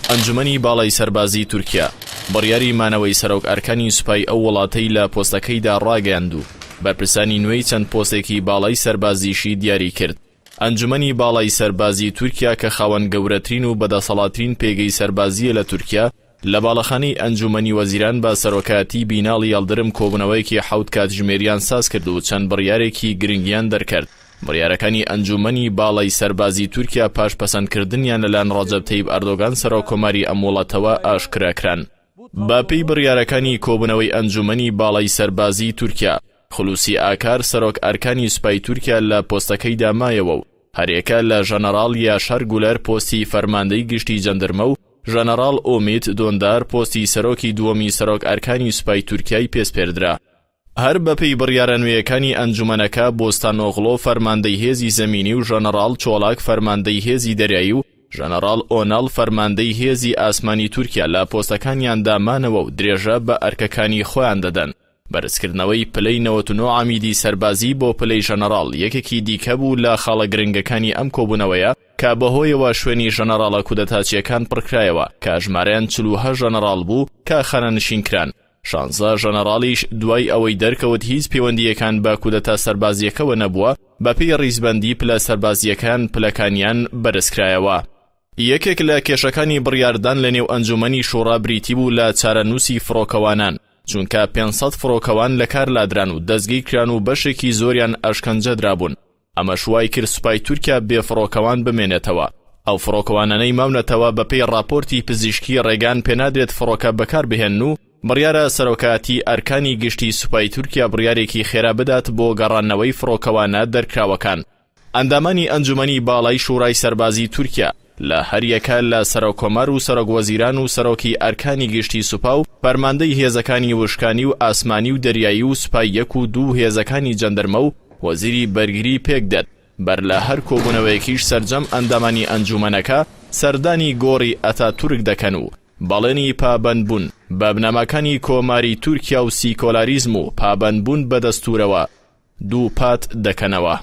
ئەنجومەنی باڵای سەربازیی تورکیا بڕیاری مانەوەی سەرۆک ئەرکانی سوپای ئەو وڵاتەی لە پۆستەکەیدا ڕاگەیاند و بەرپرسانی نوێی چەند پۆستێکی باڵای سەربازیشی دیاری کرد. ئەنجومەنی باڵای سەربازیی تورکیا کە خاوەن گەورەترین و بەدەسەڵاترین پێگەی سەربازییە لە تورکیا، لە باڵەخانەی ئەنجوومەنی وەزیران بە سەرۆکایەتی بیناڵی یەڵدرم کۆبوونەوەیەکی حەوت کاتژمێریان سازکرد و چەند بڕیارێکی گرنگیان دەرکرد. بڕیارەکانی ئەنجوومەنی باڵای سەربازی تورکیا پاش پەسەندکردنیان لەلایەن ڕەجەب تەیب ئەردۆگان سەرۆککۆماری ئەم وڵاتەوە ئاشکرا کران. بە پێی بڕیارەکانی کۆبوونەوەی ئەنجوومەنی باڵای سەربازیی تورکیا، خلوسی ئاکار سەرۆک ئەرکانی سوپای تورکیا لە پۆستەکەیدا مایەوە و هەریەکە لە ژەنەڕاڵ یاشار گولەر پۆستی فەرماندەی گشتی جەندرمە و ژەنەڕاڵ ئومیت دۆندار پۆستی سەرۆکی دووەمی سەرۆک ئەرکانی سوپای تورکیای پێسپێردرا. هەر بەپێی بڕیارە نوێیەکانی ئەنجومەنەکە، بۆستان ئۆغڵۆ فەرماندەی هێزی زەمینی و ژەنەڕاڵ چۆڵاک فەرماندەی هێزی دەریایی و ژەنەڕاڵ ئۆناڵ فەرماندەی هێزی ئاسمانی تورکیا لە پۆستەکانیاندا مانەوە و درێژە بە ئەرکەکانی خۆیان دەدەن. بەرزکردنەوەی پلەی 99 عەمیدی سەربازی بۆ پلەی ژەنەڕاڵ یەکێکی دیکە بوو لە خاڵە گرنگەکانی ئەم کۆبوونەوەیە کە بەهۆیەوە شوێنی ژەنەڕاڵە کودەتاچییەکان پڕکرایەوە کە ژمارەیان 48 ژەنەڕاڵ بوو کە خانەنشین کران. شانزە ژەنەڕاڵیش دوای ئەوەی دەرکەوت هیچ پەیوەندییەکان بە کودەتا سەربازییەکەوە نەبووە، بەپێی ڕیزبەندی پلە سەربازییەکان پلەکانیان بەرزکرایەوە. یەکێک لە کێشەکانی بڕیاردان لەنێو ئەنجوومەنی شوڕا بریتی بوو لە چارەنووسی فڕۆکەوانان، چونکە 500 فڕۆکەوان لەکار لادران و دەستگیرکران و بەشێکی زۆریان ئەشکەنجە درابوون، ئەمەش وای کرد سوپای تورکیا بێ فڕۆکەوان بمێنێتەوە. ئەو فڕۆکەوانانەی ماونەتەوە بەپێی ڕاپۆرتی پزیشکی ڕێگەیان پێنادرێت فڕۆکە بەکاربهێنن و بڕیارە سەرۆکایەتی ئەرکانی گشتی سوپای تورکیا بڕیارێکی خێرا بدات بۆ گەڕاندنەوەی فڕۆکەوانە دەرکراوەکان. ئەندامانی ئەنجومەنی باڵای شورای سەربازی تورکیا لە هەریەکە لە سەرۆککۆمار و سەرۆکوەزیران و سەرۆکی ئەرکانی گشتی سوپا و فەرماندەی هێزەکانی وشکانی و ئاسمانی و دەریایی و سوپای یەک و دوو و هێزەکانی جەندرمە و وەزیری بەرگری پێکدێت، بەر لە هەر کۆبوونەوەیەکیش سەرجەم ئەندامانی ئەنجوومەنەکە سەردانی گۆڕی ئەتاتورک دەکەن و بەڵێنی پابەندبوون بە بنەماکانی کۆماری تورکیا و سیکۆلاریزم و پابەندبوون بە دەستوورەوە دووپات دەکەنەوە.